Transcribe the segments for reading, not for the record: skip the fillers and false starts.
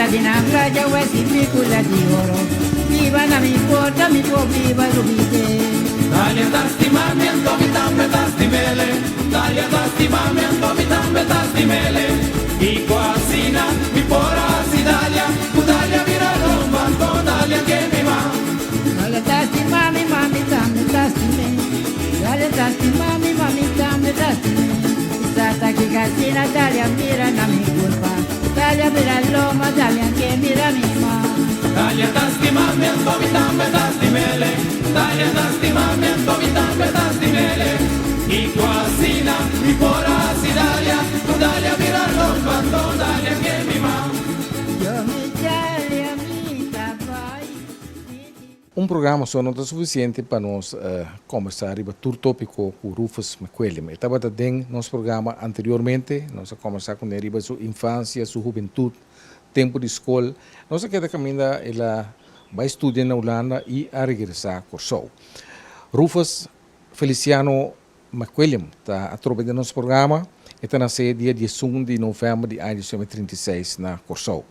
Casa di na playa wesi picula di oro. Biba na mi porta mi por biba lubite. Dalia ta stima mi anto mi tambe ta stim'ele Dalia ta stima mi anto mi tambe ta stim'ele Kiko asina mi por a hasi Dalia Ku Dalia bira lomba anto Dalia ke mi ma. Dalia ta stima mi ma mi tambe ta stim'e Dalia ta stima mi ma mi tambe ta stim'e Sa ta kiko asina Dalia mira na mi kurpa Dalia bira lomba Dalia ke mira mi ma. Dalia ta stima mi anto mi tambe ta stim'ele Dalia ta stima mi anto mi tambe ta stim'ele Kiko asina mi por a hasi Dalia Ku Dalia bira lomba anto Dalia ke mi ma. Yo mi Dalia mi ta bai. Un programa so no ta sufisiente pa nos kombersá riba tur tópiko ku Rufus McWilliam. E tabata den nos programa anteriormente, nos a kombersá kuné riba su infansia, su hubentut, tempu di skol. Nos a keda kaminda el a bai studia na Hulanda i a regresá Kòrsou. Rufus Feliciano McWilliam ta atrobe den nos programa. E ta nasé dia diesun di novèmber di aña 1936 na Kòrsou.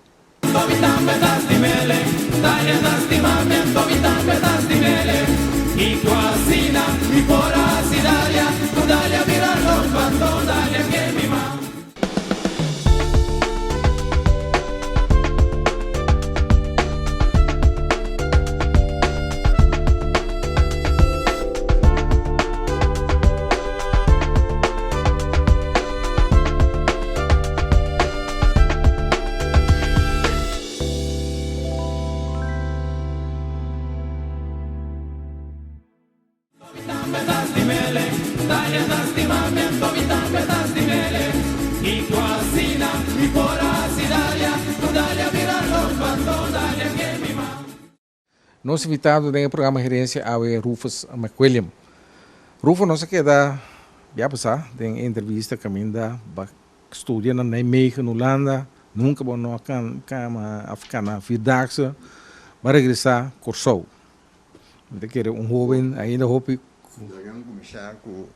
Nos invitado den e programa Herencia awe Rufus McWilliam. Rufus, nos a keda bia pasá den e entrevista kaminda ba studia na Nijmegen, Hulanda. Nunka bo no a kama of kana vierdaagse. Ba regresá Kòrsou. Mi ta kere un hóben ainda hopi. Laga mi kuminsá ku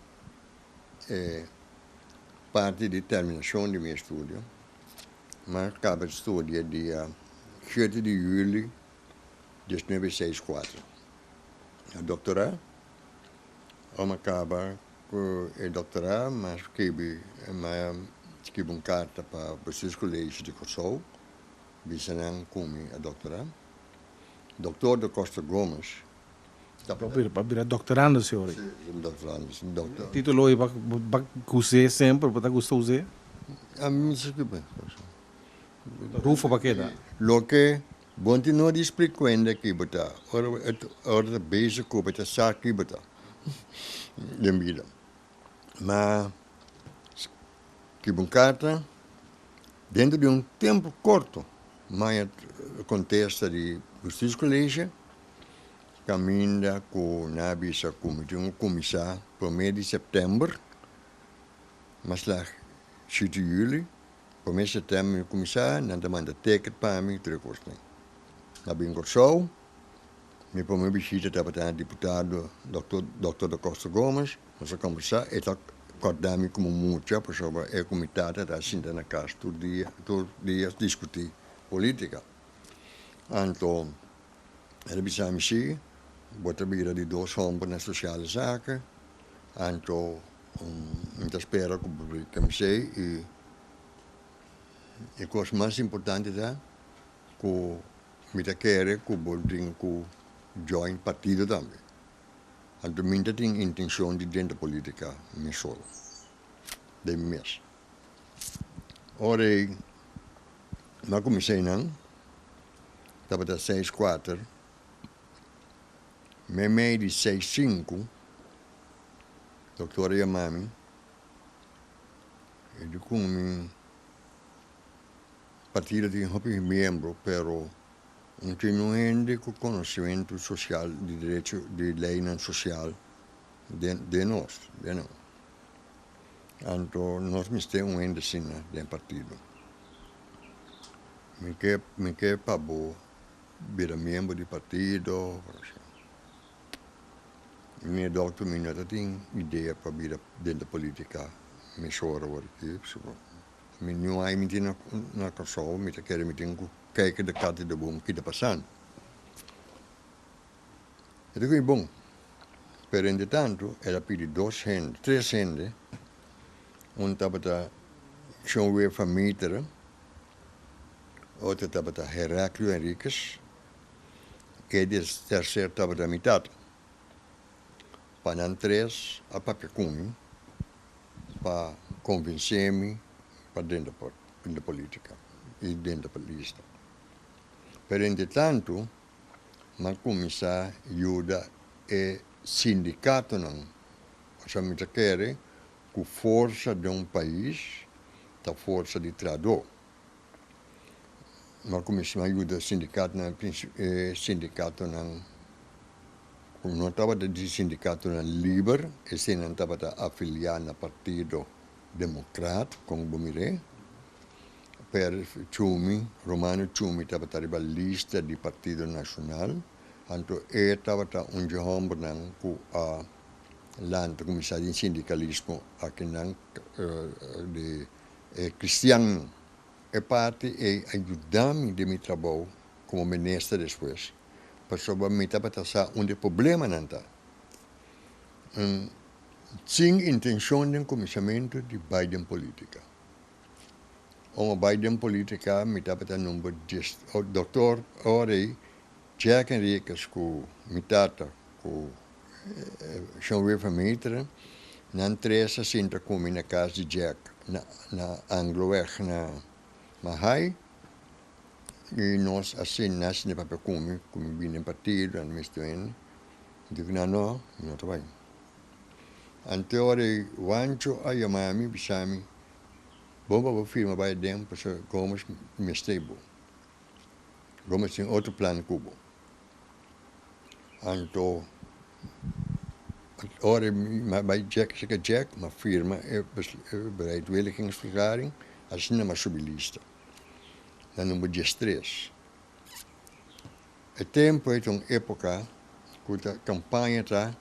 e parti di terminashon di mi estudio. Mi a kaba di studia dia shete di yuli diesnuebe seis kuater. A doktorá, ora mi a kaba ku e doktorá mi a skibi mi a skibi un karta pa Bestuurscollege di Kòrsou bisa nan ku mi a doktorá. Doktor da Costa Gomez ta. Bo a bira doktorando si ora? Si, mi doktorando, si doktor. E titulo ei bo a gust'é semper, bo ta gusta us'é? Ami mi sa skibi. Rufo pa keda. Loke bo tin no di splika kuenda ki bo ta, ora ora ta bezig ku bo ta sa ki bo ta den bida. Ma skibi un karta dentro di un tempu korto maya kontesta di Bestuurscollege kaminda ku nan a bisa ku mi tin ku kuminsá promé di sèptèmber mas lag shete yuli. Promé sèptèmber mi kuminsá, nan ta manda teket pa mi, tur e kosnan. Na bin Kòrsou, mi promé bishita tabata na diputado dòkter dòkter Da Costa Gomez. Nos a kòmbersá, e ta kòrda mi komo mucha pasobra e ku mi tata ta sinta na kas tur dia, tur dia diskutí polítika. Anto el a bisa mi si, bo ta bira di dos hòmber na sosiale zaken, anto Mi ta spera ku bo ta msei i e kos mas importante ta ku mi ta kere ku bo tin ku join partido tambe. Anto mi ta tin intenshon di drenta politika mi solo, den mi mes. Ora ei mi a kuminsá einan, tabata seis kuater, meimei di seis sinku. Doktor a yama mi, e di ku mi partido tin hopi miembro pero no tin niun hende ku konosementu sosial di derecho di leinan sosial den den nos den nos. Anto nos mester un hende asina den partido. Mi ke mi ke pa bo bira miembro di partido. Mi dokter mi no ta tin idea pa bira den de politica mesora awor aki pasobra mi no hay mi tin na Kòrsou mi ta kere mi tin ku. Kijken de kat in de boom ki ta pasando. E ta koe bon. Pero entretanto el a pidi dos hende, tres hende, un tabata Shon Weer van Meeteren, otro tabata Heraclio Henriquez, e di tercer tabata mi tata. Pa nan tres a papia ku mi pa konvensé mi pa drenta den politika i drenta lista. Pero entretanto mi a kuminsá yuda e sindikatonan, pasobra mi ta kere ku forsa den un pais ta forsa di trahadó. Mi a kuminsá yuda sindikatonan, e sindikatonan ku no tabata di sindikatonan liber, eseinan tabata afiliá na Partido Demokrat, kon bo mir'é. Per Chumi, Romano Chumi tabata riba lista di Partido Nashonal, anto e tabata un dje hòmbernan ku a lanta kuminsá den sindikalismo akinan di e kristiannan. E parti ei a yuda mi den mi trabou komo minister despues, pasobra mi tabata sa unda e problemanan ta. Sin intenshon den kuminsamentu di bai den politika. Ora bai den politica mi tabata number dies doctor ora ei Jack Henriquez cu mi tata cu Shon Wilfred Mitra nan tres a sinta cu mi na cas di Jack na na Angloweg na Mahaai y nos a sinta nan a sinta papia cu mi cu mi bini den partido nan mester wende mi di cu nan no mi no ta bai ante ora ei Wancho a yama mi bisa mi. Bon pa bo firma bai aden pasobra Gomes mester bo. Gomes tin otro plan ku bo. Anto ora mi bai Jack seka Jack mi a firma e bereidwilligingsverklaring asina mi a subi lista na number diestres. E tempu ei ta un epoka ku ta kampaña ta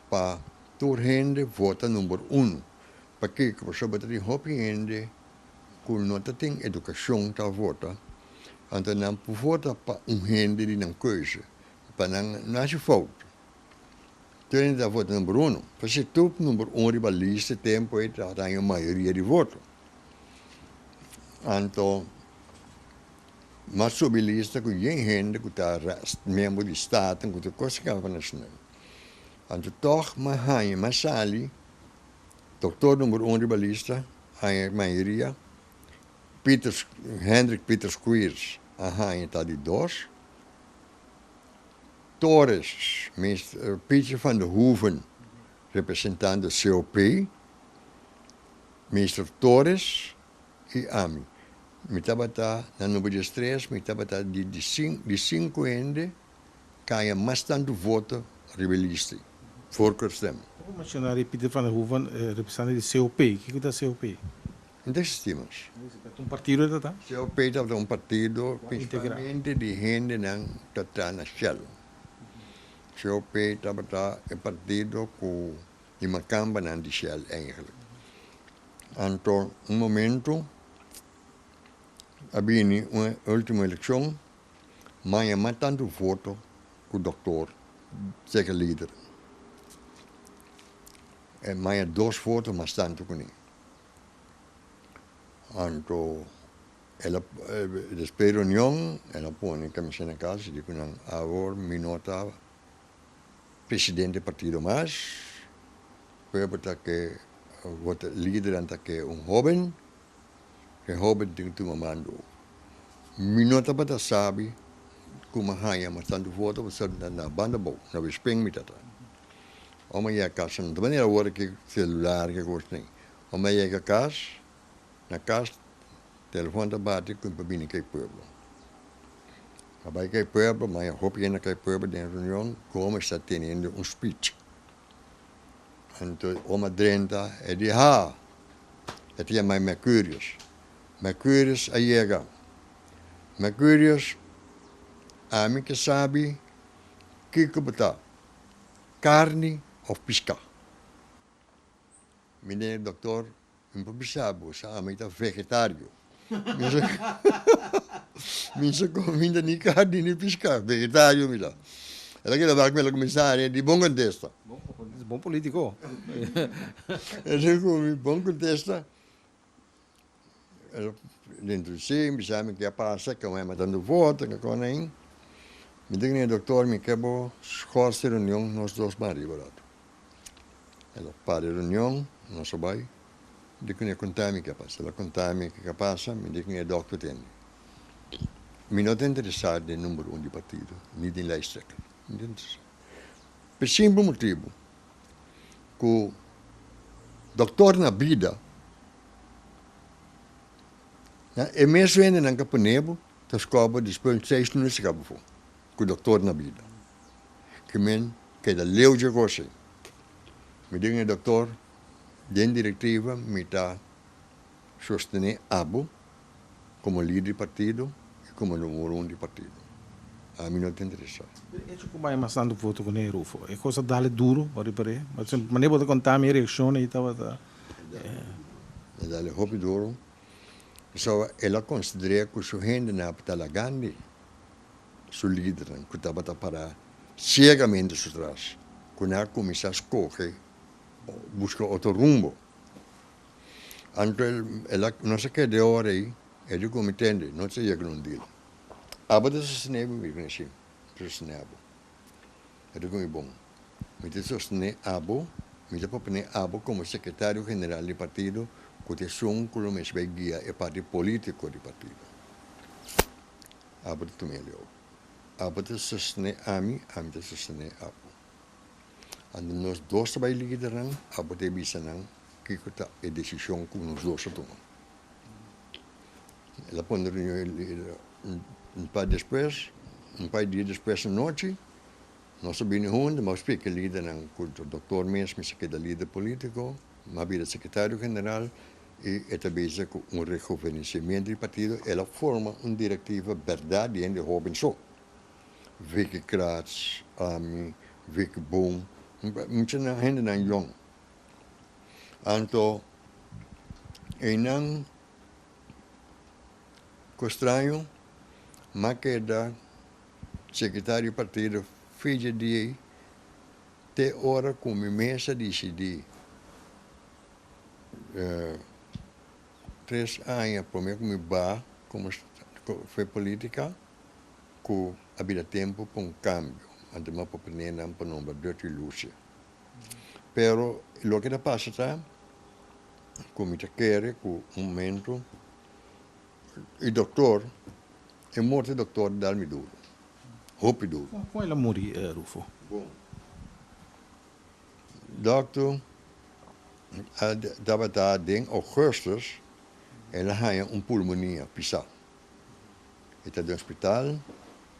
pa tur hende vota number uno. Pakiko? Pasobra ta tin hopi hende ku no ta tin edukashon ta vota, anto nan por vota pa un hende di nan keuze, pa nan no hasi fout. Tur hende ta vota number uno. Pasobra si tur number un riba lista e tempu ei ta haña un mayoria di voto. Anto mas subi lista ku yen hende ku ta miembro di Staten ku tur kos di Kamara Nashonal. Anto tòg m'a haña, m'a sali Doktor number un riba lista haña mayoria, Pieter Hendrik Pieter Squeers a haña ta di dos, Torres, Mister Pieter van de Hoeven representando COP, Mister Torres i ami. Mi tabata na number diestres, mi tabata di di sinku hende Kaña mas tantu voto riba e lista voorkeurstem. Bo menciona ri Pieter van der Hoeven, representante di COP. Kiko ta COP? No ta existi mas. Ta un partido e ta ta? COP tabata un partido principalmente di hendenan ta traha na Shell. COP tabata e partido cu di macambanan di Shell eigenlijk. Anto un momento a bini un ultimo eleccion. Maña mas tantu voto ku doktor seka lider. E maña dos voto mas tantu ku ni. Anto el a despues reunion el a pone kamisha na kas i di ku nan awor mi no ta presidente partido mas, pueblo ta ke vota lidernan ta ke un hoben. E hoben tin tuma mando. Mi no tabata sabi kuma haña mas tantu voto pasobra na banda abou, na Wespeng mi tata. Ora mi yega kas, no ta manera awor ki celular ki kos tin. Ora mi yega kas, na kas telefon ta bati ku mi pa bini kei pueblo. Mi a bai kei pueblo, mi a haña hopi hende kei pueblo den reunion, Gomez ta teniendo un speech. Anto ora mi a drenta e di, Ha! E ta yama Mercurius. Mercurius a yega. Mercurius, ami ke sabi kiko bo ta, karni of piská. Mi den e doktor, mi por bisa bo sa ami ta vegetario. Mi sa kuminda ni karni ni piská, vegetario mi ta. El a keda wak mi, el a kuminsá haña di bon kontesta. Bon politiko. El a ku mi bon kontesta. El a introdusí, mi bisa mi ke a pasa, ke mi a matando voto, ke kon ain. Mi di ku e doktor, mi ke bo skòrs e reunion nos dos ban riba rato. El a para e reunion, nos a bai. Di ku e konta mi ke a pasa. El a konta mi ke a pasa, mi di ku e dòkter tende. Mi no ta interesá den number un di partido, ni den lijsttrekker. Mi no ta interesá. P'e simpel motibu ku dòkter na bida, e mes hendenan ka pone bo ta skòba despues seis luna saka bo for ku dòkter na bida. Ke men keda leu dje kos ei. Mi di ku e dòkter. Den direktiva mi ta sostené abo komo lider di partido i komo numero un di partido. Ami no ta interesá. E echo ku bai mas tantu voto ku ne Rufo, e kos a dale duro, bo ripar'é. Manera bo ta konta mi e reakshon ei tabata. E dale hopi duro, pasobra el a konsider'é ku su hendenan a ta lagandi su lidernan ku tabata pará siegamente su tras, ku nan a kuminsá skohe Buska otro rumbo. Anto el a, nos a keda e ora ei, e di ku mi tende, no ta yega na un deal. Abo ta sostené mi? Mi di si, mi ta sostené abo. E di ku mi, bon, mi ta sostené abo, mi ta proponé abo komo sekretario general di partido ku ta esun ku lo mester bai guia e parti polítiko di partido. Abo ta tuma e leu. Abo ta sostené ami, ami ta sostené abo. Anto nos dos ta bai lidernan, abo ta e bisa nan kiko ta e desishon ku nos dos a tuma. El a pone reunion e lider un par despues, un par di dia despues anochi, nos a bini huntu, mi a splika e lidernan ku doktor mes mester keda lider politiko, mi a bira sekretario general i e ta bisa ku un rejuvenecimiento di partido, el a forma un direktiva bèrdat di hende hoben so. Vicky Kratz, ami, Vicky Boom, mucha hendenan yong. Anto einan ku straño m'a keda sekretario di partido fecha di ei te ora ku mi mes a disidí tres aña promé ku mi ba komo fe polítika. Ku a bira tempu pa un kambio, anto mi a proponé nan pa nombra Dirty Lucia. Pero loke ta pasa ta ku mi ta kere ku un momento e doktor, e morto e doktor dal mi duro, hopi duro. Kon el a muri, Rufo? Bon, dokter a tabata den augustus, el a haña un pulmonia pisá. E ta den hospital,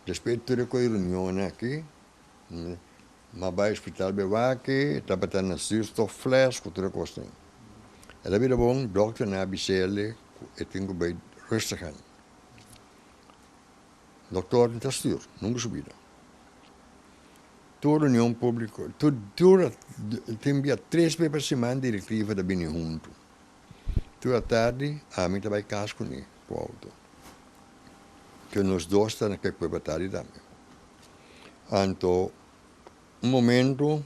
despues tur e koe reunionnan aki, m'a bai hospital be wak, e tabata na zuurstoffles ku tur e kosnan. El a bira bon, dokternan a bis'el ku e tin ku bai rustig aan. Dokter no ta stuur, nunka su bida. Tur reunion publiko, tur tur tin bia tres bes pa siman direktiva ta bini huntu. Tur atardi ami ta bai kas kuné ku outo. Ke nos dos ta na kek pueblo atardi tambe. Anto un momento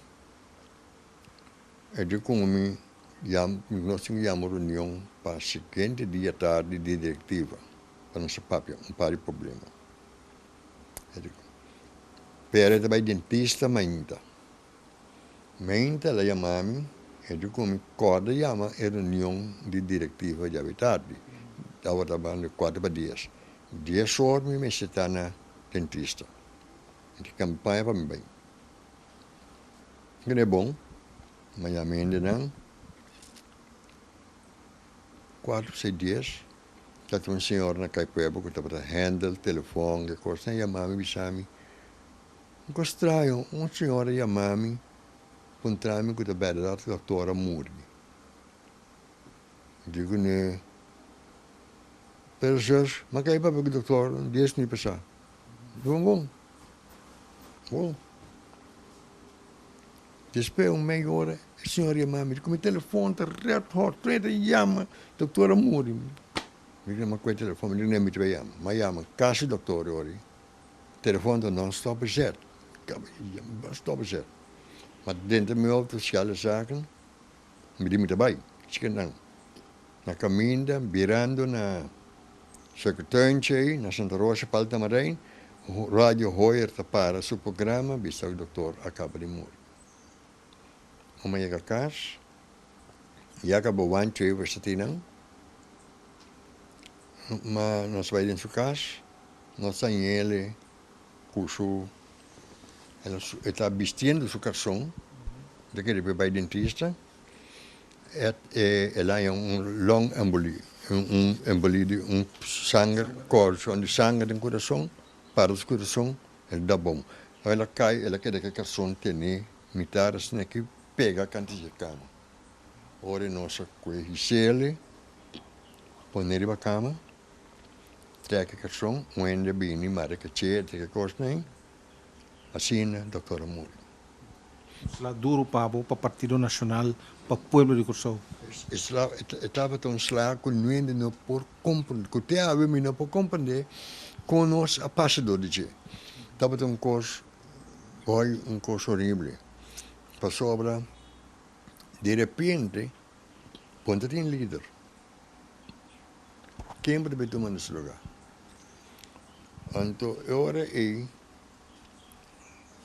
e di ku mi yam nos tin ku yama un reunion pa siguiente dia atardi di direktiva pa nos a papia un par di problema. E di pero e ta bai dentista mainta. Meinta el a yama mi, e di ku mi kòrda yama e reunion di direktiva djawe tardi. Tabata banda kuater pa dies. Dies or mi mester ta na dentista. Mi ta kampaña pa mi bai. Mi kende bon, mi a yama hendenan. Kuater pa dies, tabata un señor na Kaipueblo ku tabata handle telefòn, e kosnan, a yama mi bisa mi. Un kos straño, un señora yama mi puntra mi ku ta bèrdat ku doktor a muri. Mi di kuné, Pero zus, m'a kai papia ku doktor dies minüt pasá. Bon bon, bon. Despues un media ora e señora yama mi, di ku mi telefòn ta red hot, tur hende ta yama, doktor a muri. Mi di, m'a kue telefòn, mi di, mi ta bai yama. M'a yama kas di dòktor e ora ei. Telefòn ta nòn-stòp bezet. Nòn-stòp bezet. Ma denter mi outo Sociale Zaken, mi di mi ta bai. Chikinan. Na kaminda, birando na Suikertuintje ei, na Santa Rosa pa Alta Marijn, Radio Hoyer ta para su programa, bisa ku dòktor a kaba di muri. Ora mi a yega kas, ya kaba Juancho ei versatinan, ma nos bai den su kas, nos a hañ'el ku su, e ta bistiendo su karson, ta kere pa e bai dentista, el a haña un long embolie, un embolie di un sanger, kòrson di sanger den kurason, para su kurason, el da bom. El a kai, el a keda ku e karson tene mitar asina ki pega kanti dje kama. Ora nos a kue hisele, pone riba kama, trek e karson, un hende a bini mara e kaché, trek e kosnan ei, asina doktor a muri. Un sla duru pa bo, pa Partido Nashonal, pa pueblo di Kòrsou. E sla, e tabata un sla ku nuende no por komprendé, ku te awe mi no por komprendé kon nos a pasa dor di dje. Tabata un kos, hoy un kos horrible, pasobra di repente bo no ta tin lider. Ken bo ta bay tuma na su lugar? Anto e ora ei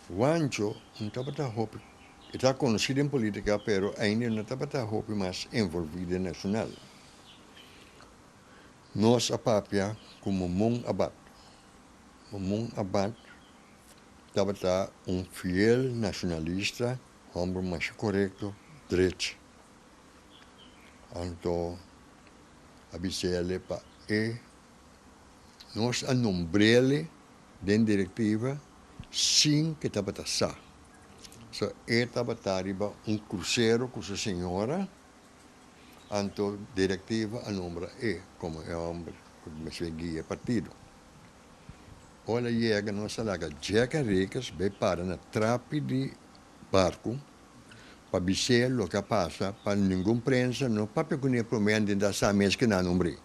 Juancho no tabata hopi, e ta konosí den polítika pero ainda no tabata hopi mas envolví den nashonal. Nos a papia ku Momon Abad. Momon Abad tabata un fiel nashonalista, hòmber masha korekto, drechi. Anto a bis'el pa e nos a nombr'el den direktiva sin ke tabata sa. So e tabata riba un krusero ku su señora, anto direktiva a nombra e komo e hòmber ku mester guia e partido. Ora el yega nos a laga Jack Henriquez bai para na trapi di barku pa bis'é loke a pasa pa ningun prensa no papia kuné promé antes di a sa mes ke nan nombr'é.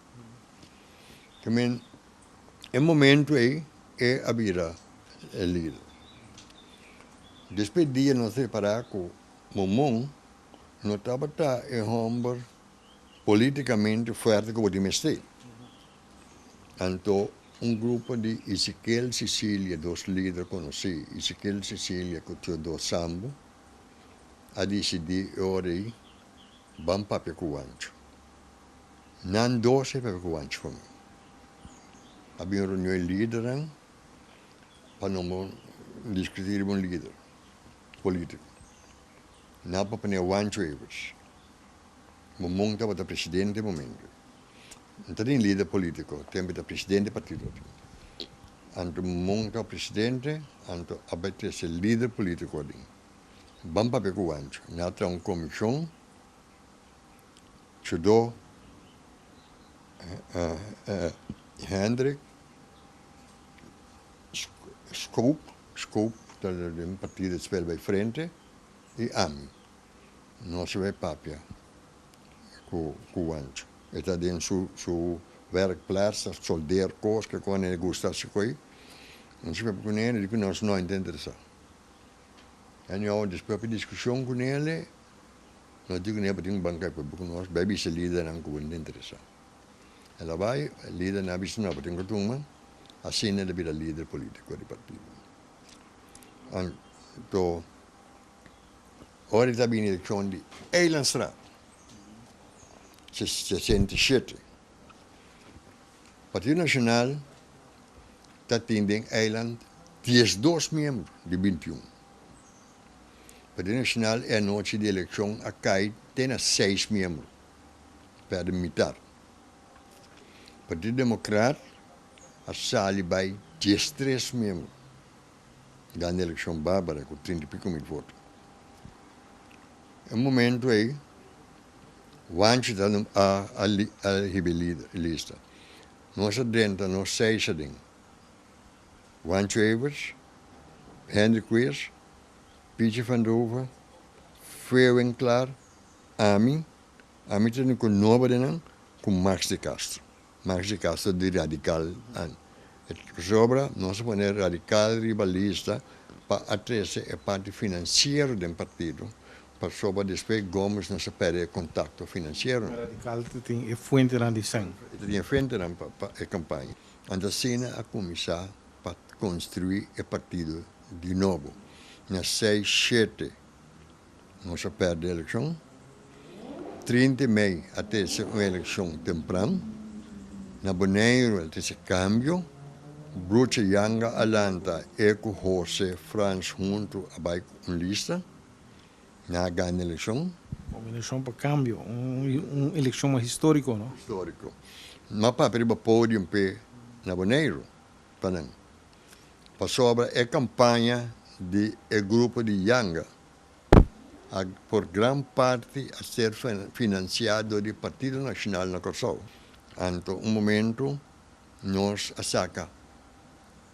Tamen e momento ei e a bira e lider. Despues dia nos repará ku Momon no tabata e hòmber polítikamente fuerte ku bo tin mester. Anto un grupo di Ezekiel Cecilia, dos lider konosí, Ezekiel Cecilia ku Theodor Sambo, a disidí e ora ei ban papia ku Wancho. Nan dos e papia ku Wancho pa mi. A bin reunió e lidernan pa nombra un diskutí riba un lider polítiko. Nan a proponé Wancho Evers. Momon tabata presidente e momento. N ta tin lider polítiko, tempu ta presidente di partido. Anto Momon tabata presidente, anto a bai trese lider polítiko aden. Ban papia ku Wancho. Nan a traha un komishon. Chudó Hendrik Schoop, Schoop ta den partido spel bay frente y ami. Nos a bay papia cu Juancho. E ta den su su werkplaats ta soldeer cos ke con e gusta haci cu ey. Nos a papia cu nel y di cu nos no ta interesa. Anyhow despues di discusion cu nel. Nos di ku ne tin banka e pueblo ku nos bai bisa lidernan ku bo no ta interesá. El a bai, e lidernan a bisa no bo tin ku tuma, asina el a bira lider polítiko di partido. Anto ora e ta bini elekshon di Eilandstraat, 67, Partido Nashonal ta tin den Eiland 12 miembro di 21. Partido Nacional e anochi di eleccion a cay te na seis miembro, perde mitar. Partido Democrat a sali bay 13 miembro, gana eleccion barbara cu trinta y pico mil voto. E momento ey Juancho ta a hiba e lista. Nos a drenta nos seis aden. Juancho Everts, Hendrik Weers, Pietje van Dover, Feo Winklaar, ami, ami ta den ku nobo den nan, ku Max de Castro. Maxi Castro di Radical an. Pasobra nos a pone Radical riba lista pa a trece e parti financiero den partido, pasobra despues Gomez nos a perde e contacto financiero. Radical ta tin e fuentenan di sèn. E ta tin e fuentenan pa e campaña. Anto asina a cuminsa pa construi e partido di nobo. Na seis shete nos a perde eleccion. 30 mei a trece un eleccion tempran. Na Boneiru a trece cambio. Broertje Janga a lanta e cu Jose Frans hunto a bay cu un lista. Nan a gana eleccion. Un eleccion pa cambio, un eleccion mas historico, no? Historico. M'a papia riba podium p'e na Boneiru pa nan. Pasobra e campaña di e grupo di Janga a por gran parti a ser financia dor di Partido Nacional na Corsou. Anto un momento nos a saca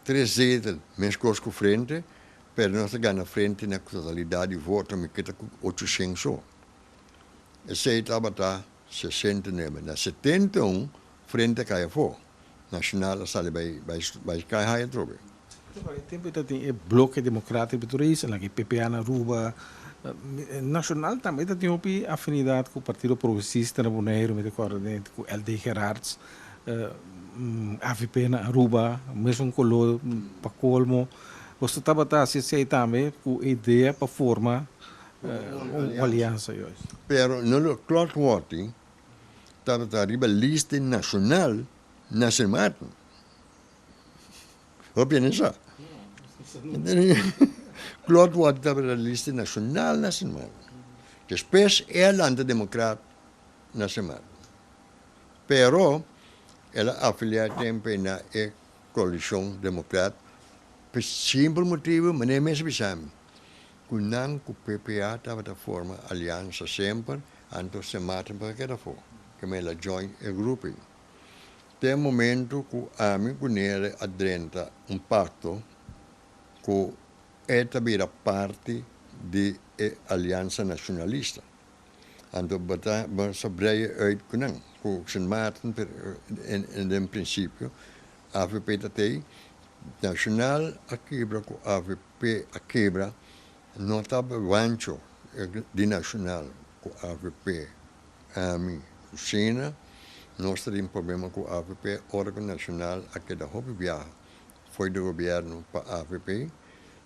tres zetel mescos cu Frente, pero nos a gana Frente na totalidad di voto, mi keda cu 800 so. Esey tabata 69. Na 71 Frente a cay afo. Nacional a sali bay bay cay haya atrobe. E tempo ta tin e Bloke Democratico di Tur Isla, e PPA na Aruba. Nacional tambe ta tin hopi afinidad cu Partido Progresista na Boneiru, mi ta corda den cu LD Gerards, avp na Aruba, mesun color pa colmo. Boso tabata haci esey tambe cu e idea pa forma un aliansa juist. Pero no lo Claude Worthy tabata riba lista nacional na Sint Maarten. Hopi hende sa. Claude Worthy tabata riba lista nacional na Sint Maarten. Despues e a lanta democrat na Sint Maarten. Pero el a afilia tempo na e coalicion democrat pa simpel motibo manera mes a bisa mi cu nan cu PPA tabata forma aliansa semper anto Sint Maarten por a keda afo ke mi el a join e grupo ey. Te e momento cu ami cu Nere a drenta un pacto cu e ta bira parti di e aliansa nacionalista. Anto bo ta bo sa breie uit cu nan, cu Sint Maarten den principio avp ta tey, Nacional a kibra cu avp a kibra, no ta Wancho di Nacional cu avp, ami cu Sina nos ta tin problema cu avp ora cu Nacional a keda hopi biaha fo'i di gobierno pa avp,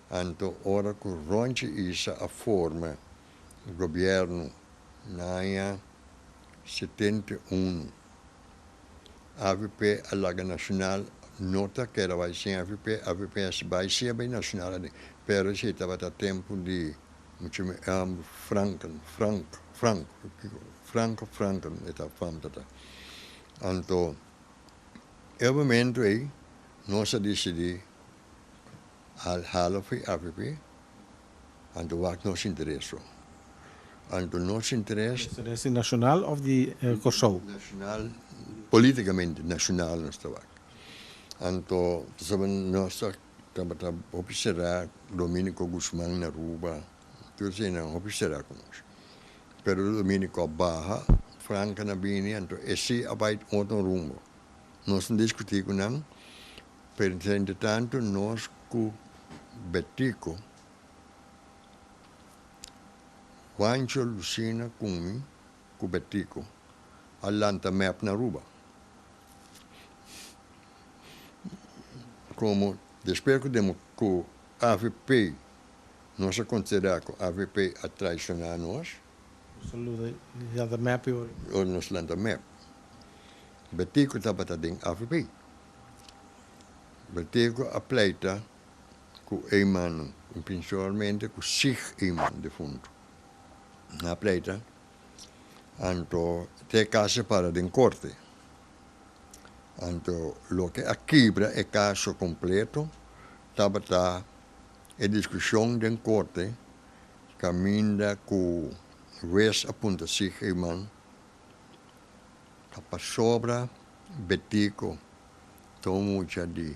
anto ora cu Ronchi Isa a forma Gobierno na aña 71 avp a laga Nacional no ta keda bai sin avp, avp a bai si a bai Nacional aden pero esey tabata tempo di Franken, Frank, Frank, Franco Franken e ta fam tata anto e momento ey nos a dicidi Al hala fo'i avp, anto wak nos interes so. Anto nos interes. Interes di Nacional of di Kòrsou? Nacional, politikamente nacional nos ta wak. Anto pasobra nos ta tabata hopi será Dominico Guzman na Aruba, tur eseinan hopi será ku nos. Pero Dominico a baha, Franca na bini, anto e si a bai otro rumbo. Nos a diskutí ku nan. Pero entretanto nos cu Betico, Juancho Lucina cu mi cu Betico a lanta mep na Aruba. Como despues cu demo cu avp nos a considera cu avp a traiciona nos. Nos a lanta mep e ora. Nos lanta mep. Betico tabata den avp. Betico a pleita ku Eman, principalmente ku Sig Eman defuntu. Nan a pleita, anto te caso para den corte. Anto loke a kibra e caso completo tabata e discusion den corte caminda ku hues a punta Sig Eman ta pasobra Betico ta un mucha di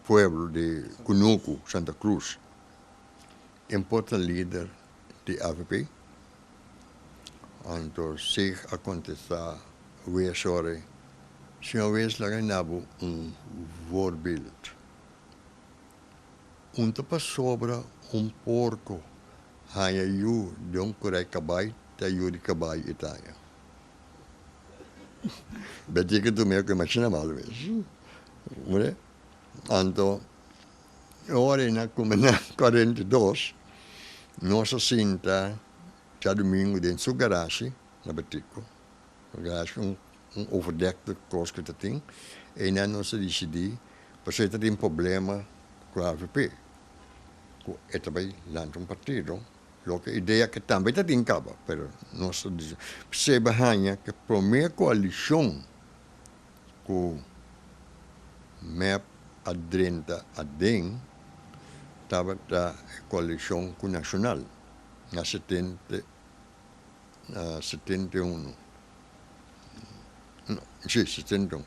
pueblo di Cunucu, Santa Cruz. E por ta lider di avp? Anto Sig a contesta Wees ora, Señor Wees laga na bo un voorbeeld. Un ta pasobra un porco haña yu den un kurá di kabai ta yu di kabai e ta haña. Betico tu mi a imagina mal mes. Mire, anto e ora ei na kume na 42 nos a sinta djadumingu den su garashi na Betico, garashi un overdekte kos ku ta tin, einan nos a disidí pasobra e ta tin problema ku avp, ku e ta bai lanta un partido, loke idea ke tambe ta tin kaba, pero nos ta disi p'esei haña ku e promé koalishon ku mep a drenta aden tabata e koalishon ku Nashonal na setenta na 71. No, sí, 71.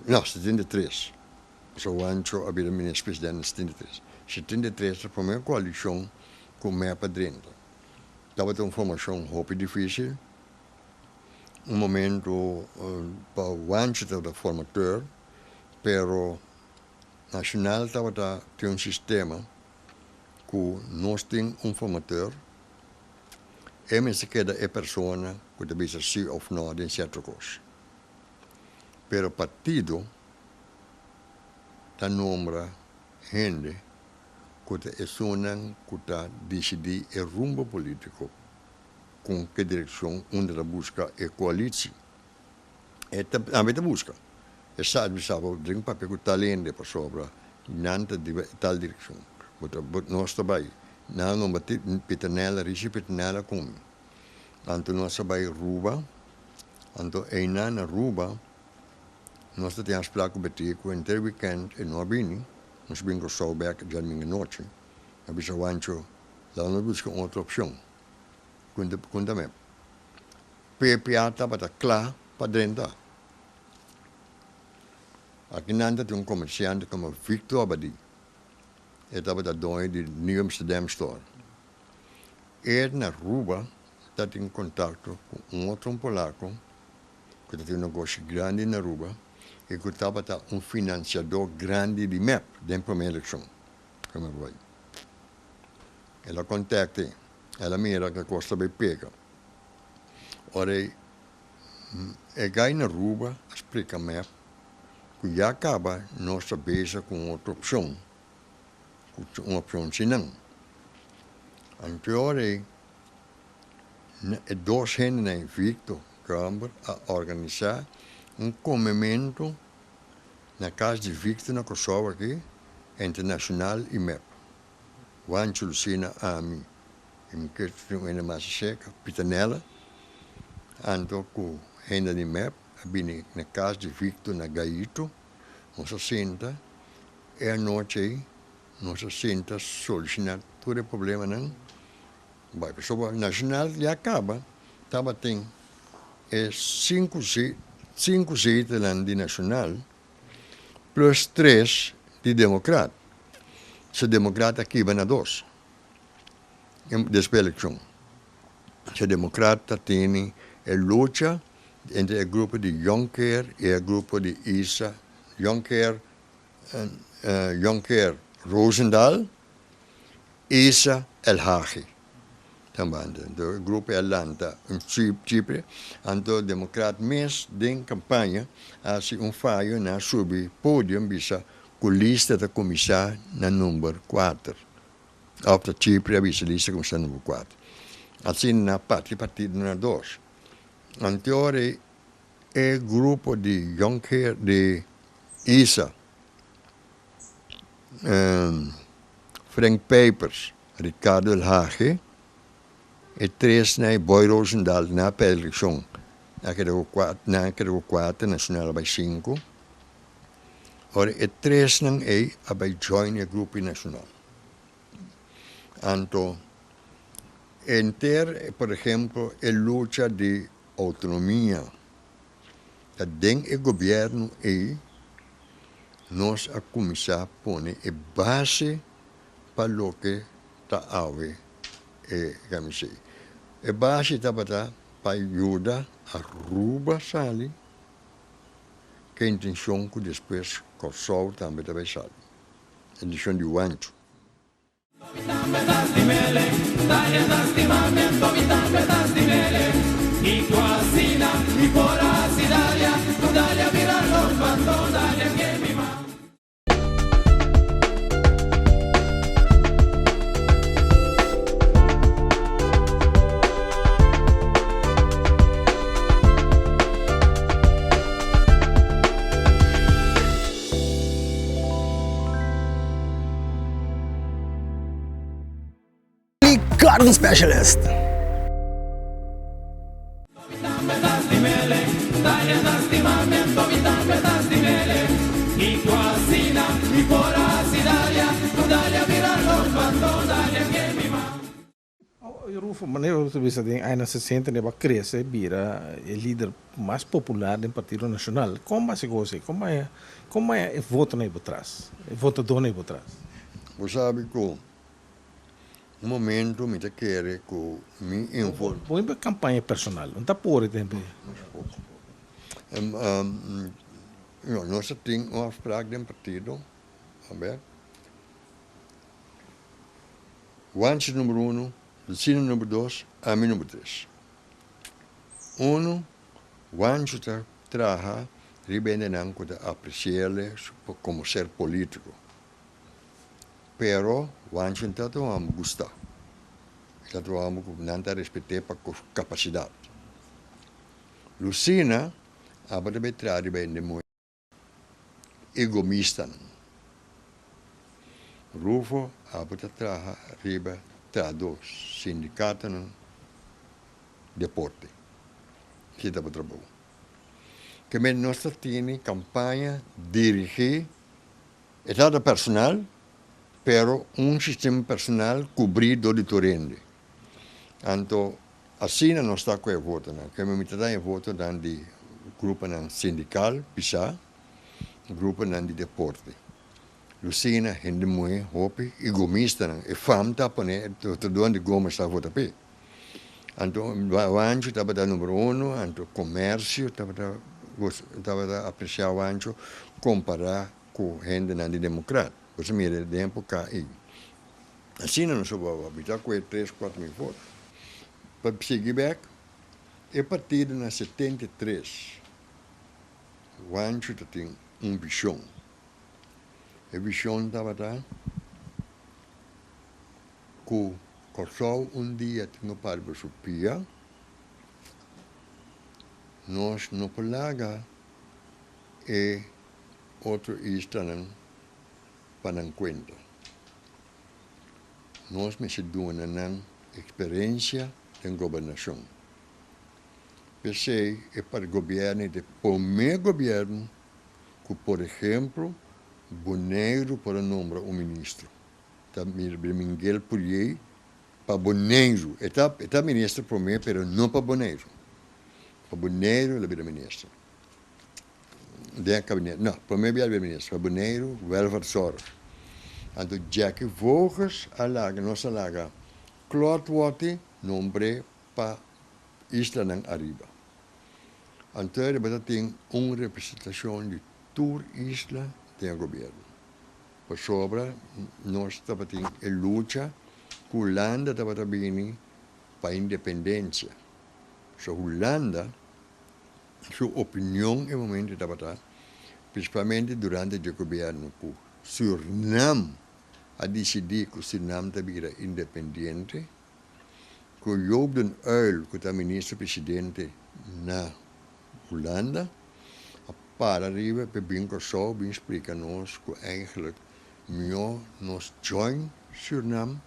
No, 73. So Juancho a bira minister president na 73. 73 ta prome coalicion cu mep a drenta. Tabata un formacion hopi dificil. Un momento pa Juancho tabata formateur, pero Nacional tabata tin un sistema cu nos tin un formateur, e mester keda e persona cu ta bisa si of no den cierto cos. Pero partido ta nombra hende cu ta esunnan cu ta dicidi e rumbo politico con ke direccion unda ta busca e coalitie. E ta tambe ta busca. E sa bisa bo drink papia cu tal hende pasobra nan ta di tal direccion. Bo ta bo nos ta bay. Nan a nombra Pieternella, Rishi Pieternella cu mi. Anto nos a bay Ruba. Anto eynan na Ruba nos ta tin afspraak cu Betty cu henter weekend e no a bini. Nos a bin Curaçao bek djadomingo anochi. A bisa Juancho laga nos busca un otro opcion. Cunta cunta mep. PPA tabata kla pa drenta. Aki nan ta tin un komersiante komo Victor Abadie. E tabata doño di New Amsterdam Store. E na Aruba ta tin kontakto ku un otro un polako ku ta tin un negoshi grandi na Aruba i ku tabata un finansiadó grandi di mep den promé elekshon. El a kontakt'é, el a mira ku e kos ta bai pega. Ora e gai na Aruba a splica mep cu ya caba nos ta bezig cu un otro opcion, cu un opcion sin nan. Anto ora e dos hendenan, Victor Gramber a organisa un comemento na cas di Victor na Corsou aki entre Nacional y mep. Juancho Lucina, ami i mi ke tin un hende mas aserka, Pitanella, anto ku hende di mep a bini na kas di Victor na Gaito, nos a sinta, e anochi ei nos a sinta solushoná tur e problemanan, bai pasobra Nacional ya kaba tabatin e sinku sinku zetelnan di Nacional plus tres di Democrat, so Democrat a kiba na dos. Despues eleccion. E democrat ta tene e lucha entre e grupo di Jonker y e grupo di Isa Jonker, Jonker Rozendal, Isa El Hage. Tambanda. Anto e grupo a lanta un chipre, anto democrat mes den campaña a haci un fayo na subi podium bisa cu lista ta cuminsa na number cuater. Òf ta Chipre a bisa lista kuminsá number kuater. Asina nan a parti partido na dos. Anteor ei e grupo di Jonkheer di Isa, Frank Pijpers, Ricardo El Hage, e tresnan ei Boy Rozendal nan a pèrdè elekshon. Nan a keda ku kuater, nan a keda ku kuater, Nacional a bai sinku. Ora e tresnan ei a bai join e grupo nacional. Anto enter por ehemplo e lucha di autonomia ta den e gobierno ei nos a cuminsa pone e base pa loke ta awe e KMC. E base tabata. Pa yuda Aruba sali ku e intenshon ku despues Kòrsou tambe ta bai sali. E intenshon di Wancho. Garden Specialist. Rufo, manera bo ta bisa den añanan sesenta ne bo a crece bira e lider mas popular den Partido Nacional. Con bo a haci cos ey? Con bo a con bo a e votonan ey bo tras? E votadornan ey bo tras? Bo sabi cu un momento mi ta kere cu mi info. Bo himba campaña personal, no ta por e tempo ey? Masha poco. Nos a tin un afspraak den partido, a ber. Wanchi number uno, Lucina number dos, ami number tres. Uno, Wancho ta traha riba hendenan ku ta apresi'el komo ser polítiko. Pero Wancho no ta un hòmber gustá. E ta un hòmber ku nan ta respet'é pa ku kapasidat. Lucina aba ta bai traha riba hende muhé. Egomistanan. Rufo abo ta traha riba trahadó, sindikatonan, deporte. Esei ta bo trabou. Ke men nos ta tene kampaña dirigí, e tabata personal, pero un sistema personal kubrí dor di tur hende. Anto asina nos ta ku e votonan. Ke men mi ta daña e votonan di gruponan sindikal pisá, gruponan di deporte. Lucina, hende muhé hopi i gomistanan. E fam ta pone ta duan di Gomes ta vota p'e. Anto Wancho tabata numero uno, anto komersio tabata tabata apresiá Wancho kompará ku hendenan di Demokrat. Bo sa mira den epoka ei. Asina nos a habitá ku e tres 4000 voto. Pa sigui bèk, e partido na 73 Juancho ta tin un vishon. E vishon tabata ku Kòrsou un dia tin ku para riba su pia, nos no por laga e otro islanan pa nan kuenta. Nos mester duna nan eksperensia den gobernashon. P'esei e par gobièrnu di promé gobièrnu ku por ehemplo Boneiru por a nombra un ministro. Ta Miguel Pourier pa Boneiru. E ta e ta minister promé pero no pa Boneiru. Pa Boneiru el a bira minister. Den e kabinet, no, promé bia el a bira minister pa Boneiru, Welvaartzorg. Anto Jacky Vogels a laga, nos a laga Claude Wathey nombr'é pa islanan ariba. Anto e tabata tin un representacion di tur isla den e gobierno. Pasobra nos tabatin e lucha cu Hulanda tabata bini pa independencia. So Hulanda su opinion e momento tabata, principalmente durante dje gobierno cu Surinam a dicidi cu Surinam ta bira independiente, Ku Joop den Uyl ku ta minister presidente na Hulanda a para riba p'e bin Kòrsou bin splika nos ku eigenlijk mihó nos join Surnam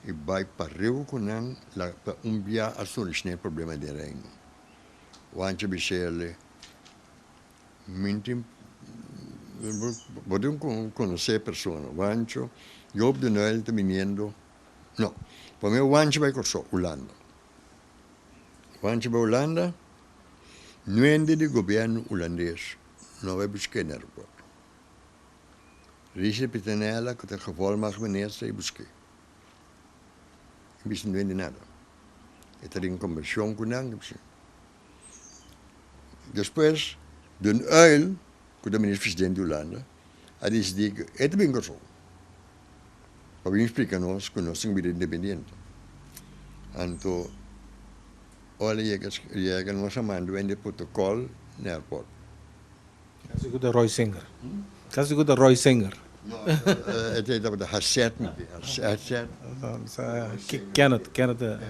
i bai pareu ku nan la pa un bia a solushoná e problema den Reino. Wancho Bisele min tin bo tin konosé e persona Wancho Joop den Uyl ta biniendo. No. Promé Wanchi bai Kòrsou, Hulanda. Wanchi bai Hulanda, nuende di gobièrnu hulandes no bai busk'é na aeropuerto. Richard Pieternella ku ta gevolmagtminister i busk'é. I bisa nuende nada. E ta den kombershon ku nan. Despues Den Uyl, ku ta minister presidente di Hulanda, a disidí ku e ta bin Kòrsou pa bin splika nos ku nos tin ku bira independiente. Anto ora e yega yega nos a manda wende protokòl na airport. Kasi ku ta Roy Singer. Kasi ku ta Roy Singer. No, e tabata Hasset mi ke, Hasset. Kenneth, Kenneth.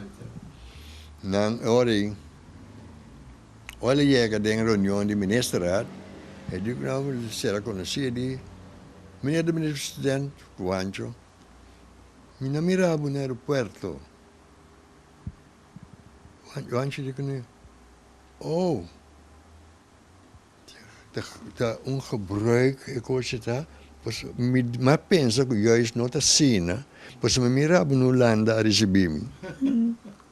Nan ora ei, ora e yega den reunion di ministerraad, e di ku nan sera konosí di, Meneer de minister president, Juancho, mi no mira bo na aeropuerto. Juancho di kuné, Oh. Ta un gebruik e kos ta, pasobra mi a pensa ku juist no ta asina, pasobra mi mira bo na Hulanda a risibi mi.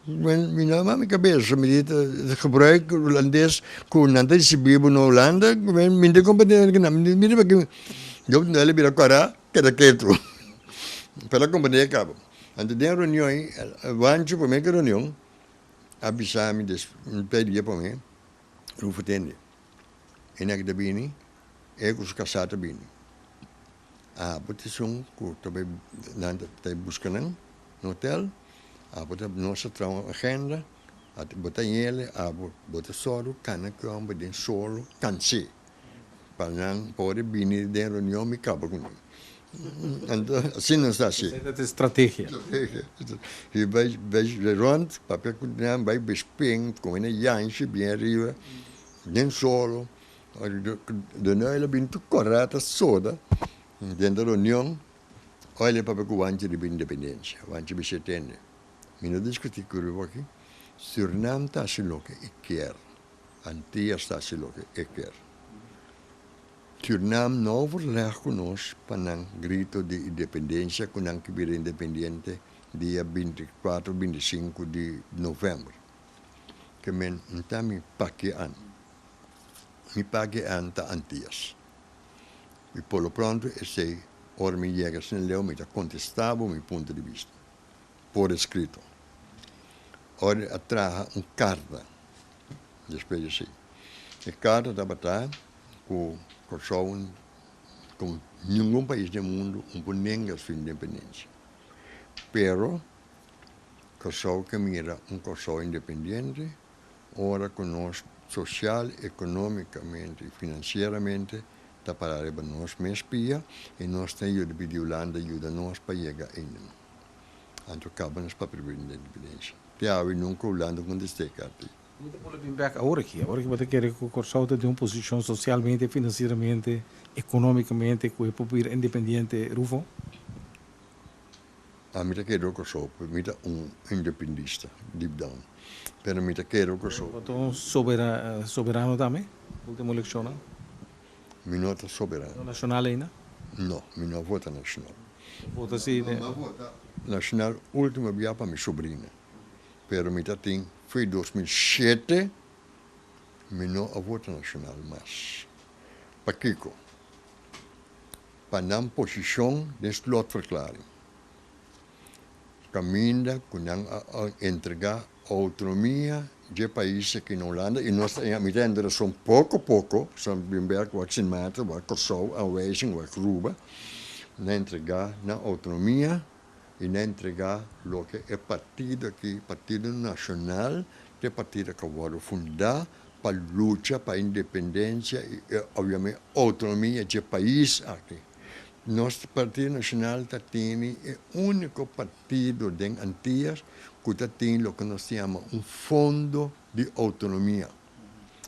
Mi no a mami kabes, mi di ta gebruik hulandes ku nan ta risibi bo na Hulanda, mi no ta komprende nan, mi di mira yo a bira kora keda ketu, pero a komprende e kaba. Anto den reunion ei, Juancho prome ku reunion a bisa mi un pei dia prome. Rufo tende. E nek ta bini, e ku su kasá ta bini. Abo ta esun ku ta bai nan ta buska nan na hotel, abo ta nos ta traha un agenda, bo ta yele, abo bo ta sòru kana ku e hòmber den solo kans'é pa nan por bini den reunion mi kaba ku nan. Anto asina nos ta hasi. Esei ta strategia. I bai bai rond papia ku nan bai bespin kome na yanshi bien ariba den solo de noe lo bin tur kora ta soda den ta reunion oi le papia ku wanchi riba independensia wanchi bisa tende mi no diskuti ku riba aki Surinam ta hasi loke e kier Antias ta hasi loke e kier. Surinam no overleg ku nos pa nan grito di independensia ku nan ke bira independiente dia 24, 25 di novèmber. Ke men nta mi paki an. Mi paki an ta Antias. I por lo pronto esei ora mi yega asina leu mi ta kontestá bo mi punto di bista por eskrito. Ora a traha un karta despues di esei. E karta tabata. Ku Kòrsou ku ningun pais den mundu un por nenga su independensia. Pero Kòrsou ke mira un Kòrsou independiente ora ku nos sosial, ekonómikamente i finansieramente ta pará riba nos mes pia i nos ta yuda pidi Hulanda yuda nos pa yega einan. Anto kaba nos papia riba independensia. Te awe nunka Hulanda kontest'é e karta ei. Mi ta por bin bek awor aki. Awor aki bo ta kere ku Kòrsou ta den un posishon sosialmente, finansieramente, ekonómikamente ku e por bira independiente, Rufo? Ami ta kere Kòrsou, mi ta un independista deep down, pero mi ta kere Kòrsou. Bo ta un soberano tambe, ultimo elekshonnan? Mi no ta soberano. No nashonal ainda? No, mi no a vota nashonal. Bo vota si? Mi a vota nashonal ultimo bia pa mi sobrina. Pero mi ta tin foi 2007 mi no a vota nacional mas. Pakico? Pa nan posicion den slotverklaring. Caminda cu nan a entrega autonomia dje pais aki na Hulanda y nos ta mi ta hende razon poco poco, san bin bek wak Sint Maarten, wak Corsou, aanwijzing, wak Aruba, nan a entrega nan autonomia. i na entregá loke e partido aki, Partido Nashonal, ta e partido ku a wòrdu fundá pa lucha pa independensia i obiamente outonomia dje pais aki. Nos Partido Nashonal ta tene e úniko partido den Antias ku ta tin loke nos ta yama un fondo di outonomia,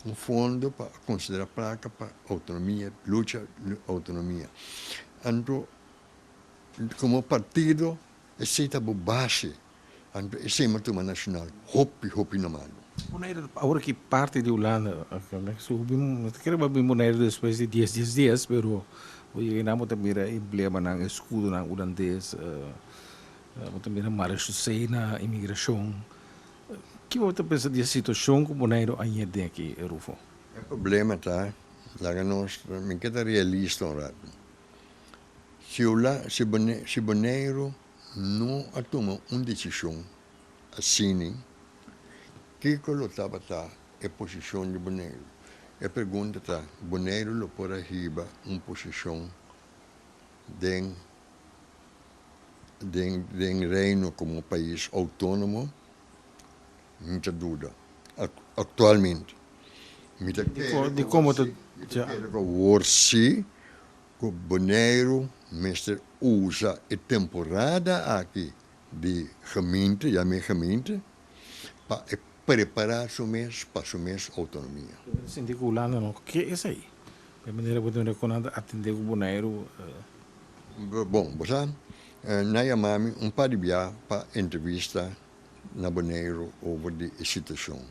un fondo pa konsiderá plaka pa outonomia, lucha outonomia. Anto Como partido esey ta bo base, anto esey m'a tuma Nacional hopi hopi na mano. Bonaire awor ki parti di Hulanda, no ta kere bo bin Bonaire despues di dies dies dies, pero bo yega einan bo ta mira emblemanan, escudonan hulandes, bo ta mira marechaussee na imigracion. Ki bo ta pensa di e situacion ku Bonaire a yega den aki, Rufo? E problema ta, laga nos, mi ke ta realista un rato. Si si Boneiru no a tuma un desishon asini, kiko lo tabata e posishon di Boneiru? E pregunta ta, Boneiru lo por a hiba un posishon den den den Reino komo pais outónomo? Mi ta duda aktualmente. Mi ta kere Di komo ta mi ta kere ku awor si ku Boneiru mester usa e temporada aki di gemeente, yam'é gemeente, pa e prepará su mes pa su mes outonomia. Mi ta sinti ku Hulanda no ke esei. E manera ku ta mira kon nan ta atendé ku Boneiru. Bon, bo sa, nan yama mi un par di bia pa entrevista na Boneiru over di e situashon.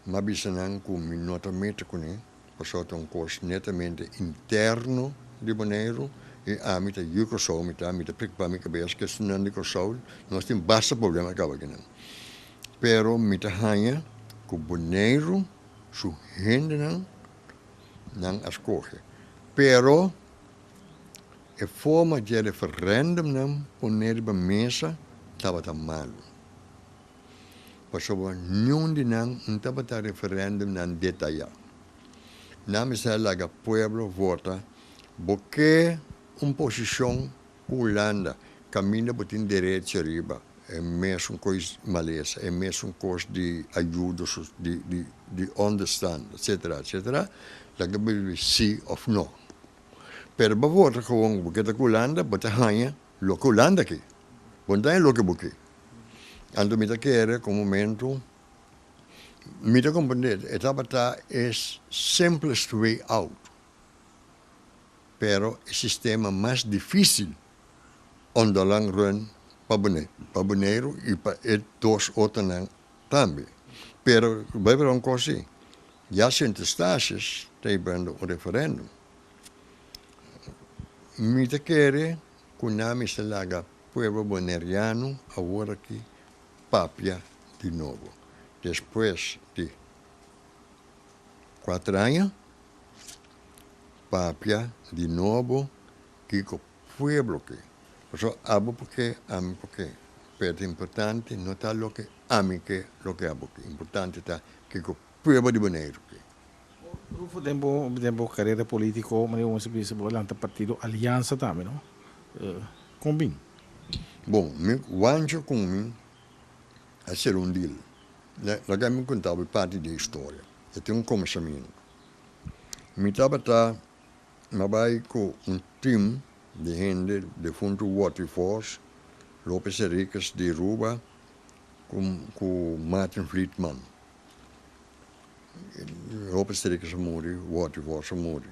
Mi a bisa nan ku mi no ta mete kuné, pasobra ta un kos netamente interno di Boneiru i ami ta yu Kòrsou mi ta, mi ta preokupá mi kabes ku esunnan di Kòrsou, nos tin basta problema kaba kinan. Pero mi ta haña ku Boneiru su hendenan nan a skohe. Pero e forma dje referendumnan pone riba mesa tabata malu. Pasobra niun di nan no tabata referendumnan detayá. Nan mester a laga pueblo vota bo ke un posishon ku Hulanda kaminda bo tin derecho riba e mesun kos malesa, e mesun kos di ayudo di di di onderstand, etcetera, etcetera, laga bo bibi si of no. Pero bo vota gewoon bo ke ta ku Hulanda, bo ta haña loke Hulanda ke. Bo no ta haña loke bo ke. Anto mi ta kere ku un momento mi ta komprende e tabata e simplest way out, pero e sistema mas dificil on the long run pa pa Boneiru y pa e dos otronan tambe. Pero bai bira un cos si, ya Sint Eustatius ta hibando un referendum. Mi ta kere cu nan mester laga pueblo Boneriano awor aki papia di nobo. Despues di cuater aña papia di nobo kiko pueblo ke. Pasobra abo por ke, ami por ke. Pero ta importante no ta loke ami ke, loke abo ke. Importante ta kiko pueblo di Boneiru ke. Rufo, den bo den bo carera politico, manera bo mester bisa, bo a lanta partido Aliansa tambe, no? Con bin? Bon, mi Juancho cu mi a cera un deal. Laga mi conta bo e parti di e historia. E tin un comenzamiento. Mi tabata Mi a bai ku un tim di hende, defuntu Watty Vos, Lopez Henriquez di Ruba ku Martin Vlietman. Lopez Henriquez a muri, Watty Vos a muri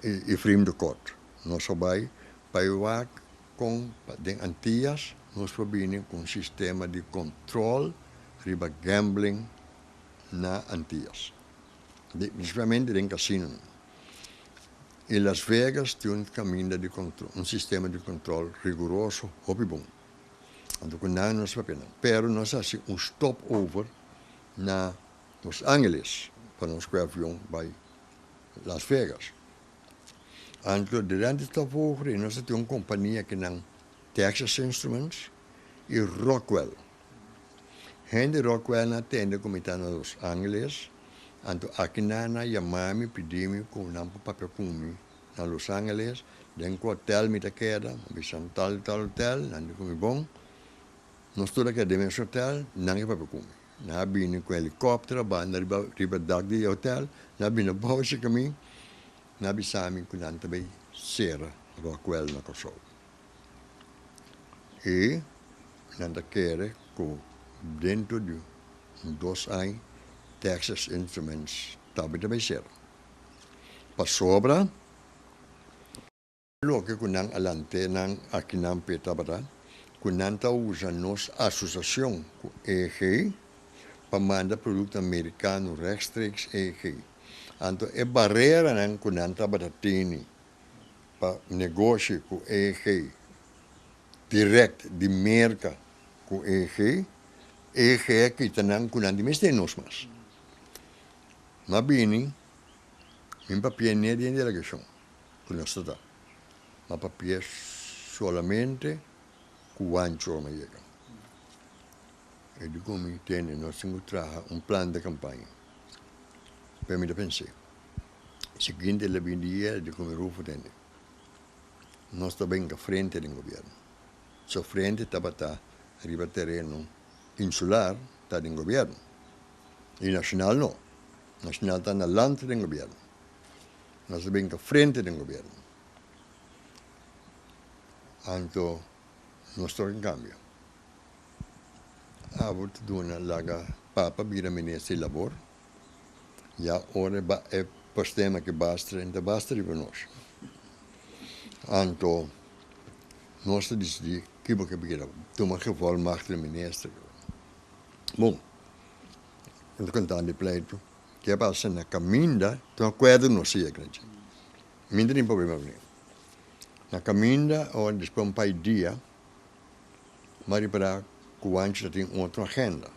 i Efraim de Kort. Nos a bai pa e wak kon den Antias nos por bini ku un sistema di kontrol riba gambling na Antias, prinsipalmente den kasinonan. I Las Vegas tin un caminda di control, un sistema di control riguroso hopi bon. Anto cu nan nos papia nan. Pero nos a haci un stop over na Los Angeles pa nos cu e avion bay Las Vegas. Anto durante stop over nos a tin un compania ki nan Texas Instruments y Rockwell. Hende Rockwell na tende cu mi ta na Los Angeles, anto aki nan a yama mi pidi mi cu nan por papia cu mi na Los Angeles, den cu hotel mi ta keda, mi bisa nan tal y tal hotel, nan di cu mi bon, nos tur a keda den mes hotel, nan ke papia cu mi. Nan a bini cu helicopter a banda riba riba dak di e hotel, nan a bini abao cerca mi, nan a bisa mi cu nan ta bay cera Rockwell na Kòrsou. I nan ta kere ku dentro di un dos aña Texas Instruments tambe ta bai sera. Pasobra loke ku nan a lant'é nan akinan p'e tabata ku nan ta usa nos asosiashon ku EG pa manda produkto merikano rechtstreeks EG. Anto e bareranan ku nan tabata tene pa negoshi ku EG direct di Merka ku EG, EG a kita nan ku nan di mester nos mas. M'a bini, mi papia ne den delegashon ku nos ta ta. M'a papia solamente ku Juancho m'a yega. E di ku mi, tende, nos tin ku traha un plan di kampaña. Pero mi ta pens'é. Siguiente el a bin di e di ku mi Rufo tende. Nos ta benga frente den gobièrnu. So frente tabata riba tereno insular ta den gobièrnu. I nashonal no. Nashonal ta na land den gobièrnu. Nos ta benga frente den gobièrnu. Anto nos toka kambio. Abo ta duna laga papa bira minister di labor. Ya ora e postema ki bastra, e ta bastra riba nos. Anto nos ta disidí ki bo ke bira, tuma gevolmachtigde minister. Bon, mi ta konta di pleitu ke a pasa na kaminda, tin un akuerdo nos a yega na dje. Mi no tin problema ku nan. Na kaminda ora despues un par di dia, mi a ripará ku Juancho ta tin otro agenda.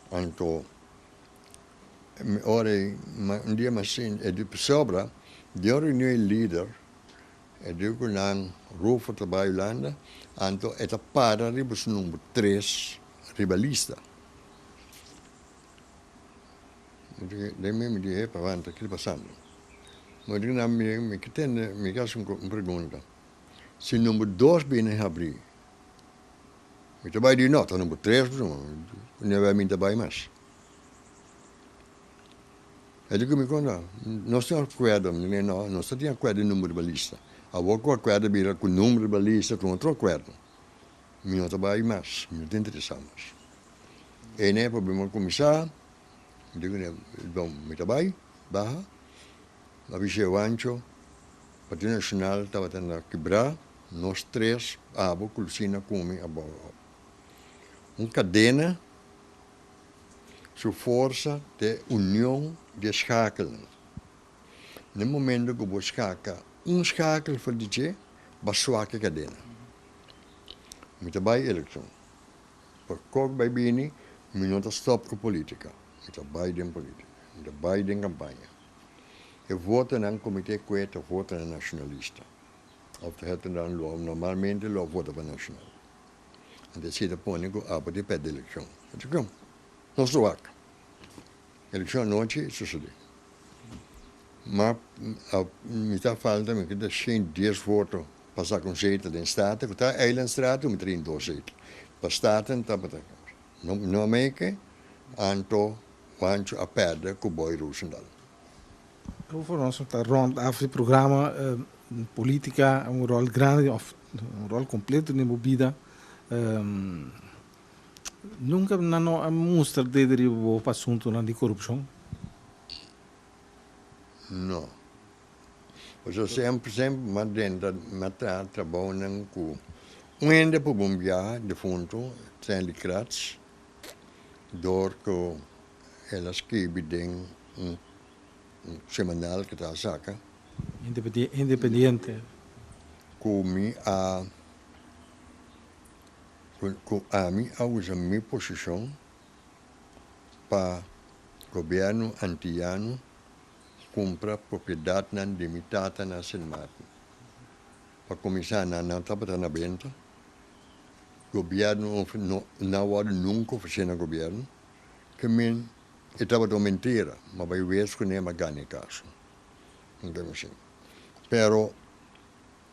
Anto mi ora ei un dia mi a sinti e di pasobra den un reunion e lider e di ku nan Rufo ta bai Hulanda anto e ta para riba su number tres riba lista. Den mi mi di epa wanta ki ta pasando? Mi di nan mi ke tende mi ke hasi un pregunta si number dos bini habri Mi ta bai di no, ta number tres pasobra nebe mi ta bai mas. E di ku mi konta, nos tin akuerdo, mi di no, nos ta tin akuerdo di number di balista. Awor ku akuerdo bira ku number di balista ta un otro akuerdo. Mi no ta bai mas, mi no ta interesá mas. E ne problema a kuminsá, mi di kuné, bon, mi ta bai, baha, mi a bis'é Wancho, Partido Nacional tabata na kibrá. Nos tres, abo ku Lucina ku mi a bou. Un kadena su forsa t'e union di e schakelnan. Na e momento ku bo skaka un schakel for di dje, bo a swak e kadena. Mi ta bai elekshon. Pa kok bai bini, mi no ta stòp ku politika. Mi ta bai den politika. Mi ta bai den kampaña. E votonan ku mi ta e kue ta votonan nashonalista. Of ta hèt nan lo normalmente lo a vota pa Nacional. Anto esei ta pone ku abo ta pèrdè elekshon. Anto kon? Nos lo wak. Elekshon anochi sosodé. Ma mi ta falta mi keda shen dies voto pa saka un zetel den Staten ku ta Eilandstraat mi ta tin dos zetel. Pa Staten tabata no meke anto Juancho a pèrdè ku Boy Roosendal. Over nos ta rond af di programa politica un rol grandi of un rol completo den bo bida. Nunca nan no a mustra dede riba bo pa asuntonan di corupcion? No. Pasobra semper semper mi a drenta mi a traha trabounan cu un hende por bon biaha defunto Stanley Kratz door cu El a skibi den un semanal ku ta saka. Independiente. Ku mi a ku ami a usa mi posishon pa gobièrnu antiyano kumpra propiedatnan di mi tata na Sint Maarten. Pa kuminsá nan nan tabata na benta. Gobièrnu no a wòrdu nunka ofresé na gobièrnu. Ke men e tabata un mentira, ma bai wes kuné ma gana e kaso. Pero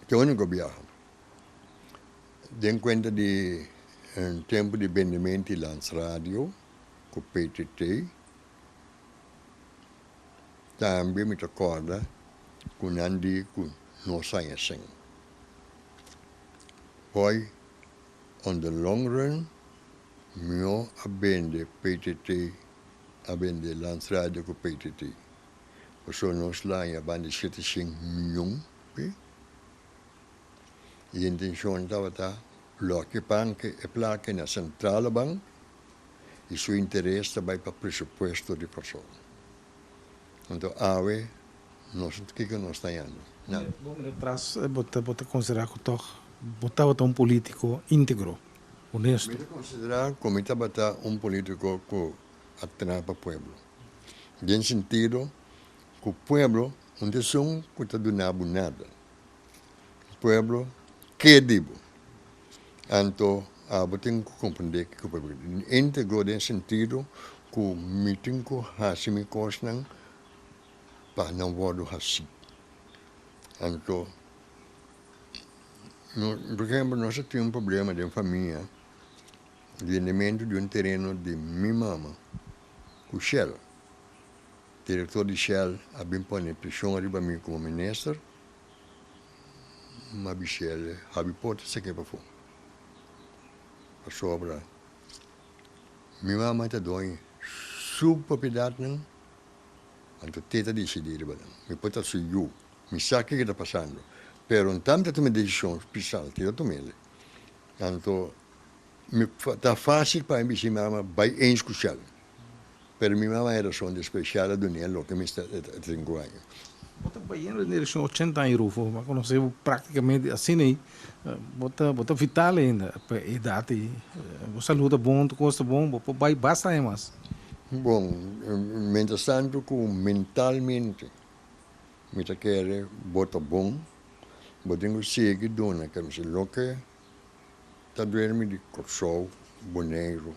ke uniko biaha den kuenta di tempu di bendimento di Landsradio ku PTT tambe mi ta kòrda ku nan di ku nos haña sèn. Hòi on the long run Mihó a bende PTT a bende Landsradio ku PTT. Pasobra nos laña banda di shete shen miyon pi. I intenshon tabata loke panke e plaka na Centrale Bank i su interes ta bai pa presupuesto di Kòrsou. Anto awe nos kiko nos ta hañando? Nada. Bo mira tras bo ta konsiderá ku tòg bo tabata un polítiko íntegro? Honesto. Mi ta considera cu mi tabata un politico cu a traha pa pueblo. Den sentido cu pueblo no ta esun cu ta duna bo nada. Pueblo ke di bo. Anto abo tin cu comprende kico pueblo ke. Integro den sentido. ku mi tin ku hasi mi kosnan pa nan wòrdu hasí. Anto, no, por ehempel, nos a tin un problema den famia, bendementu di un tereno di mi mama ku Shell. Direktor di Shell a bin pone preshon riba mi komo minister, m'a bish'el habi porta seke pafó. Pasobra mi mama ta doño su propiedatnan, anto te ta disidí riba nan. Mi por ta su yu, mi sa kiko ta pasando, pero nta mi ta tuma e desishon pisal, te ta tum'el. Anto mi ta fásil pa mi bisa mi mama bai eens ku Shell. Pero mi mama e rason despues Shell a dun'é loke mi sta tin ku aña. Bo ta bayendo den direkshon ochenta aña Rufo, bo a konosé bo praktikamente asina ei, bo ta bo ta vital ainda pa e edat ei, bo salud ta bon, tur kos ta bon, bo por bai basta aña mas. Bon, mientras tanto ku mentalmente mi ta kere bo ta bon, bo tin ku sigui duna kemsi loke ta duermi di Kòrsou, Boneiru,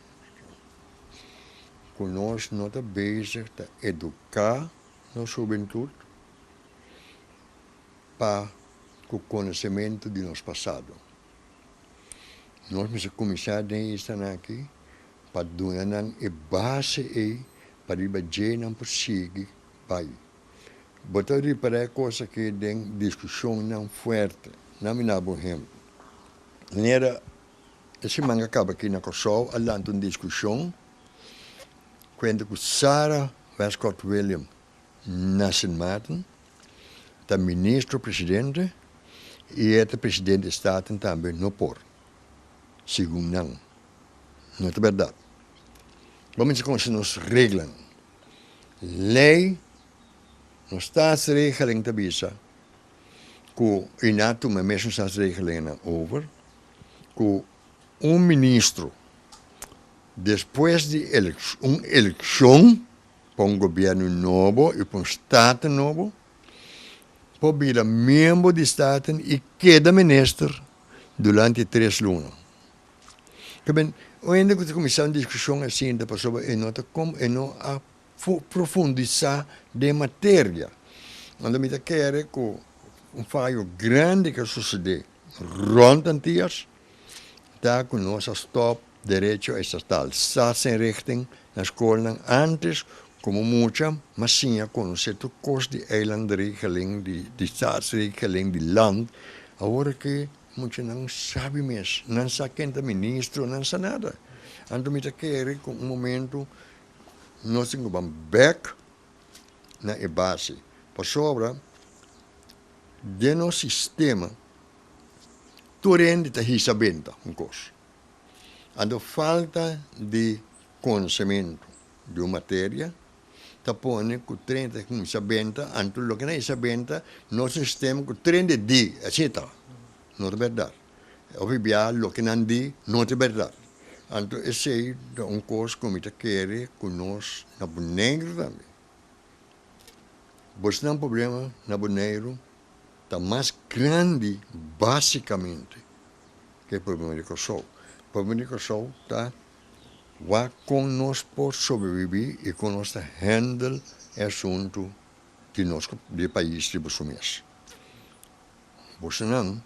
ku nos no ta bezig ta eduká nos hubentut pa ku konosementu di nos pasado. Nos mester kuminsá den e islanan aki pa duna nan e base ei pa riba dje nan por sigui bai. Bo ta ripará e kos aki den diskushonnan fuerte. Nan mi daba un ehempel. Manera e siman a kaba aki na Kòrsou a lanta un diskushon kuenta ku Sarah Westcott William na Sint Maarten ta ministro presidente i e ta presidente di Staten tambe no por, segun nan. No ta bèrdat. Bo mester konosé nos reglanan. Lei, nos staatsregeling ta bisa ku i nan a tuma e mesun staatsregelingennan over, ku un ministro despues di un elekshon pa un gobièrnu nobo i pa un staten nobo por bira miembro di staten i keda minister durante tres luna. Ta ben, un hende ku ta kuminsá un diskushon asinta pasobra e no ta e no a profundisá den materia. Anto mi ta kere ku un fayo grandi ku a susedé rònt Antias ta ku nos a stòp derecho estatal, staatsinrichting, na skolnan ántes komo mucha mas siña konosé tur kos di eilandregeling, di staatsregeling, di land. Awor aki Muchanan sabi mes, nan sa ken ta ministro, nan sa nada. Anto mi ta kere ku un momento nos tin ku ban bek na e base, pasobra den nos sistema tur hende ta hisa benta un kos. Anto falta di konosementu di un materia ta pone ku tren ta kuminsá benta, anto loke nan hisa benta nos sistema ku tren de di, asina ta, no ta bèrdat. Hopi bia loke nan di no ta bèrdat. Anto esei ta un kos ku mi ta kere ku nos na Boneiru tambe. Bosnan problema na Boneiru ta mas grandi basikamente ke e problema di Kòrsou. Problema di Kòrsou ta Wak kon nos por sobrebibí i kon nos ta handle e asuntu di nos di e pais riba su mes. Bosonan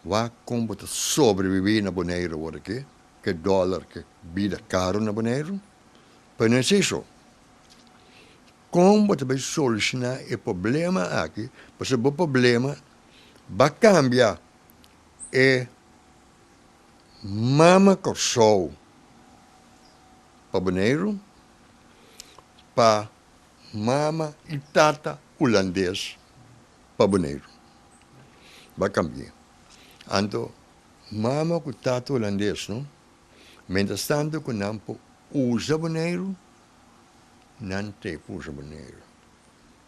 wak kon bo ta sobrebibí na Boneiru awor aki, ke dòler, ke bida karu na Boneiru, pero no esei so. Kon bo ta bai solushoná e problema aki, pasobra bo problema ba kambia e Mama Kòrsou pa Boneiru, pa mama i tata Hulandes pa Boneiru. Ba kambi'é. Anto mama ku tata Hulandes no, mientras tanto ku nan por usa Boneiru, nan te por usa Boneiru.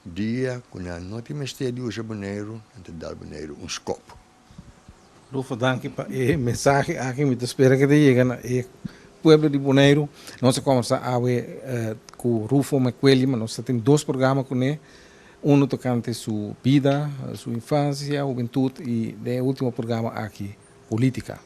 Dia ku nan no tin mester di usa Boneiru, nan ta dal Boneiru un skòp. Rufo danki pa e mensahe aki mi ta spera ke ta yega na e pueblo di Boneiru. Nos a kombersa awe ku Rufo Mecueli ma nos ta tin dos programa kuné, unu tokante su bida, su infansia, hubentut i den e ultimo programa aki politika.